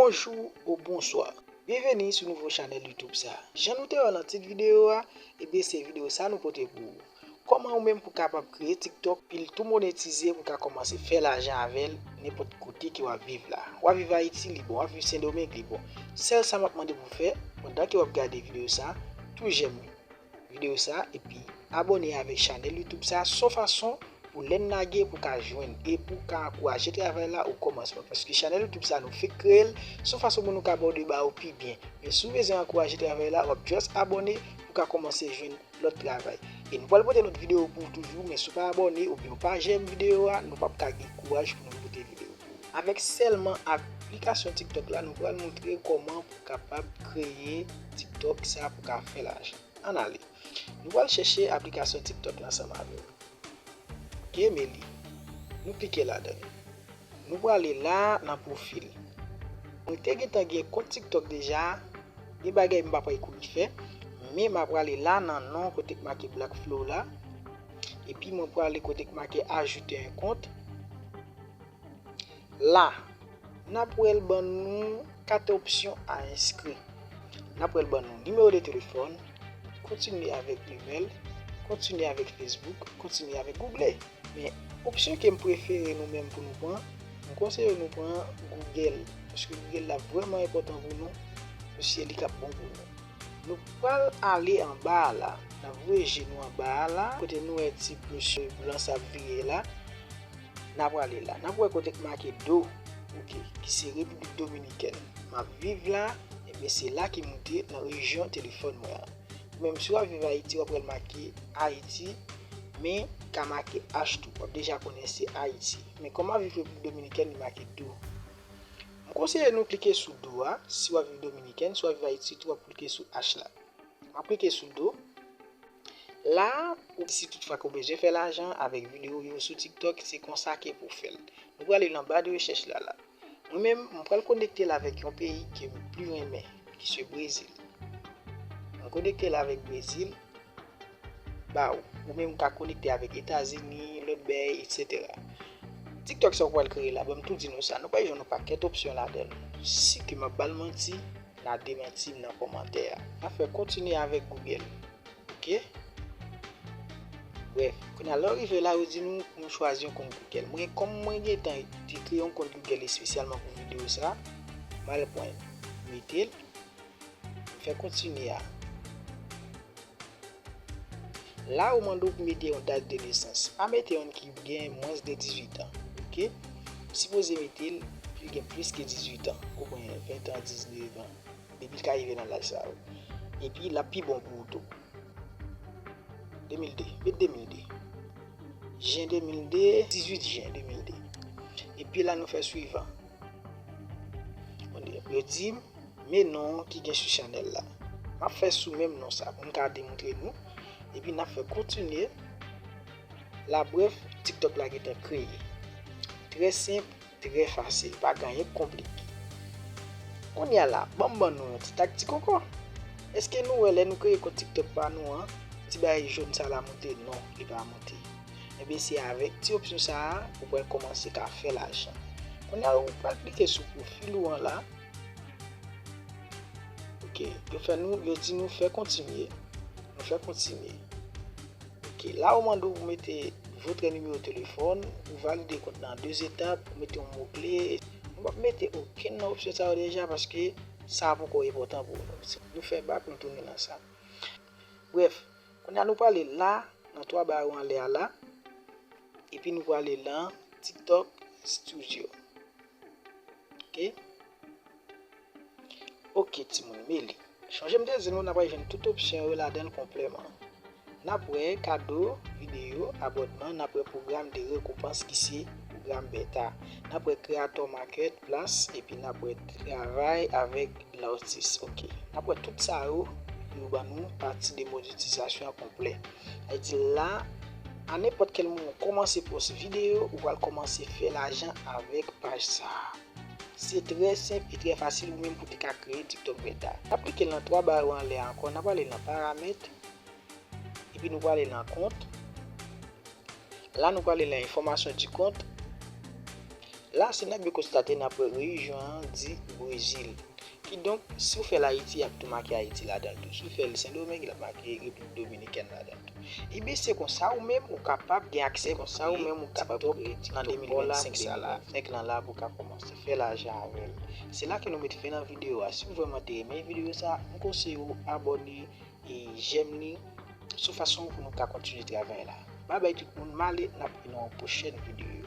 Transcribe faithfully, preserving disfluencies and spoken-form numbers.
Bonjou ou bonswa. Byenveni sou nouvo chanèl YouTube sa. Jan nou te wè nan tit videyo a, ebyen se videyo sa nou pote pou ou. Kòman ou menm pou kapab kreye TikTok, pi l tou monetize pou ka kòmanse fè lajan avè l nenpòt kote ke w ap viv la. W ap viv Ayiti, li bon. W ap viv Sendomeng, li bon. Sèl sa m ap mande pou w fè, pandan ke w ap gade videyo sa, tou jèm videyo sa, epi abòne avèk chanèl YouTube sa, se yon fason pou lè n lage pou ka jwenn e pou ka ankouraje travay la o kòmansman. Paske chanèl YouTube sa nou fèk kreye l, se yon fason pou nou ka ba w de ba yo pi byen. Men si w bezwen ankouraje travay la, w ap just abòne pou ka kòmanse jwenn lòt travay. E nou pral pote lòt videyo pou ou toujou, men si w pa abòne oubyen w pa jèm videyo a, nou p ap ka gen kouraj pou nou pote videyo pou ou. Avèk sèlman aplikasyon TikTok la, nou pral montre kòman pou kapab kreye TikTok sa pou ka fè lajan. Ann ale. Nou pral chèche aplikasyon TikTok la ansanm avè w. Ok, men li. Nou klike ladan l. Nou prale la nan pwofil. Mwen te gentan gen kont TikTok deja. Gen bagay m pa pral kouri fè. Men m a prale la nan non kote k make Black Flow la. Epi mwen prale kote k make ajouter un compte. La, n ap wè l ban nou kat opsyon a enskri. N ap wè l ban nou nimewo de telefòn, kontinye avèk imèl, kontinye avèk Facebook, kontinye avèk Google. Men, opsyon ke m prefere nou menm pou nou pran, m konseye nou pran Google, paske Google la vrèman enpòtan pou nou, paske li k ap bon pou nou. Nou pral ale anba a la, n ap voye je nou anba a la, kote nou wè ti plis blan sa ap vire la. N ap prale la. N ap wè kote k make do, ok, ki se Repiblik Dominikèn. M ap viv la, ebyen se la ki moute nan rejyon telefòn mwen an. Ou menm si w ap viv Ayiti, w ap wè l make Ayiti, men ka make H tou. W ap deja konnen se Ayiti. Men kòm m ap viv Repiblik Dominikèn, li make do. M konseye nou klike sou do a, si w ap viv Dominikèn, si w ap viv Ayiti tou, w ap klike sou H la. M ap klike sou do. La, ou, si toutfwa ke w bezwen fè lajan avèk videyo yo sou TikTok, se konsa ke pou w fè l. Nou prale nan ba de rechèch la la. Mwen menm, m pral konekte l avèk yon peyi ke m pli renmen, ki se Brezil. Mwen konekte l avèk Brezil. Ba ou, ou menm ou ka konekte avèk Etazini, lòt bèy, etsetera. TikTok sa ou pral kreye la, ban m tou di nou sa, nou pral jwenn yon pakèt opsyon ladan l. Si ke m ap ba l manti, n a demanti m nan kòmantè a. N a fè kontinye avèk Google. Ok? Brèf, kounye a lè w rive la, yo di nou pou m chwazi yon kont Google. Mwen, kòm mwen gentan te kreye yon kont Google espesyalman pou videyo sa, m al pran, mete l, m fè kontinye a. La, yo mande w pou mete yon dat de nesans. Pa mete yon ki gen mwens de dizuit an, ok? Sipoze mete l pou l gen plis ke dizuit an. Ou pran ven an, diznèf an. Depi l ka rive nan laj sa yo. Epi, l ap pi bon pou ou tou. De mil de. Met de mil de. Jen de mil de, dizuit jen de mil de. Epi la, nou fè swivan. Yo di m, men non ki gen sou chanèl la. M ap fè sou menm non sa pou m ka demontre nou. Epi n ap fè kontinye. La, brèf, TikTok la gentan kreye. Trè senp, trè fasil, pa gen anyen k konplike. Kounye a la, ban m ban nou yon ti taktik ankò. Èske nou wè lè nou kreye kont TikTok pa nou an, ti bagay jòn sa la moute? Non, li pa moute. Ebyen, se avèk ti opsyon sa a, ou pral kòmanse ka fè lajan. Kounye a, ou pral klike sou pwofil ou an la. Ok, yo fè nou, yo di nou fè kontinye. Nou fè kontinye. Ok, la, yo mande w pou mete votre numéro de téléphone, ou valide kont nan de etap, ou mete yon mo kle. Nou p ap mete okenn nan opsyon sa yo deja, paske sa a poko enpòtan pou nou. Nou fè bak, nou tounen nan sa. Brèf, kounye a nou prale la, nan twa ba yo anlè a la, epi nou prale nan TikTok Studio. Ok? Ok, timoun, men li. Chonje m te di nou, n ap pral jwenn tout opsyon yo ladan l konplèman. N ap wè kado, videyo, abònman, n ap wè pwogram de rekonpans ki se pwogram beta. N ap wè Creator Market Place, epi n ap wè travay avèk latis. Ok. N ap wè tout sa yo, yo ban nou pati de monetizasyon an konplè. Sa vle di la, a nenpòt kèl moman w kòmanse pòs videyo, ou pral kòmanse fè lajan avèk paj sa a. Se trè senp e trè fasil ou menm pou te ka kreye TikTok beta. N ap klike nan twa ba yo anlè a ankò, n ap ale nan paramèt, epi nou prale nan kont. La, nou prale nan enfòmasyon di kont. La, se n ap byen konstate n ap wè rejyon an di Brezil. Kidonk, si w fè l Ayiti, y ap tou make Ayiti ladan l tou. Si w fè l Sendomeng, y ap make Repiblik Dominikèn ladan l tou. Ebyen, se konsa ou menm ou kapab gen aksè konsa ou menm ou kapab nan de mil vennsenk sa la. Nèg lan la pou w ka kòmanse fè lajan avè l. Se la ke nou met fen nan videyo a. Si w vrèman te renmen videyo sa, m konseye w abòne e jèm li sou fason pou nou ka kontinye travay la. Babay tout moun, m ale, n ap wè nan yon pwochèn videyo.